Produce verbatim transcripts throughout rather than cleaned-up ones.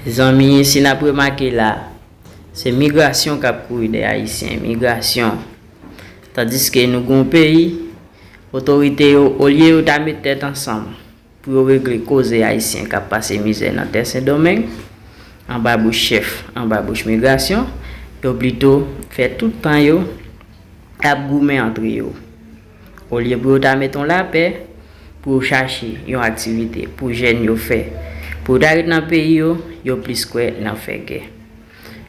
Mezanmi, si n ap remake la, se migrasyon k ap kouri dèyè Ayisyen, migrasyon. Tandiske nou gen yon peyi, otorite yo, olye yo ta met tèt ansanm pou yo regle koze Ayisyen k ap pase mizè nan tè Sendomeng, anba bouch chèf, anba bouch migrasyon, yo plito fè tout tan yo ap goumen antre yo. Olye pou yo ta met yon lapè, pou yo chache yon aktivite pou jèn yo fè, pou yo ta ret nan peyi yo, yo plis kwè nan fè gè.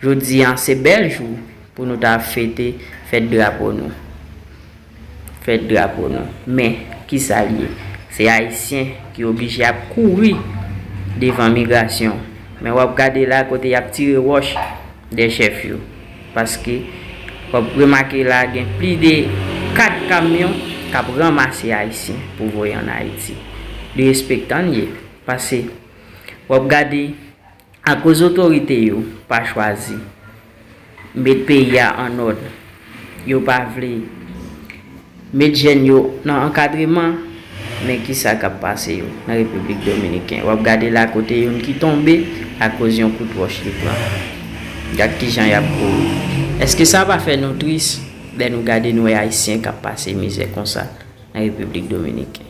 Jodi a, se bèl jou pou nou ta fete fèt drapo nou. Fèt drapo nou. Men, kisa l ye? Se Ayisyen ki oblije ap kouri devan migrasyon. Men w ap gade la kote y ap tire wòch dè chèf yo. Paske w ap remake la gen plis de kat kamyon k ap ranmase Ayisyen pou voye ann Ayiti. Derespektan l ye. Paske w ap gade akoz otorite yo pa chwazi met peyi a an òd, yo pa vle met jèn yo nan ankadreman, men kisa k ap pase yo nan Repiblik Dominiken? W ap gade la kote youn ki tonbe akoz yon kout wòch li pran. Gad kijan y ap kouri. Èske sa pa fè nou tris lè nou gade nou wè Ayisyen k ap pase mizè konsa nan Repiblik Dominiken?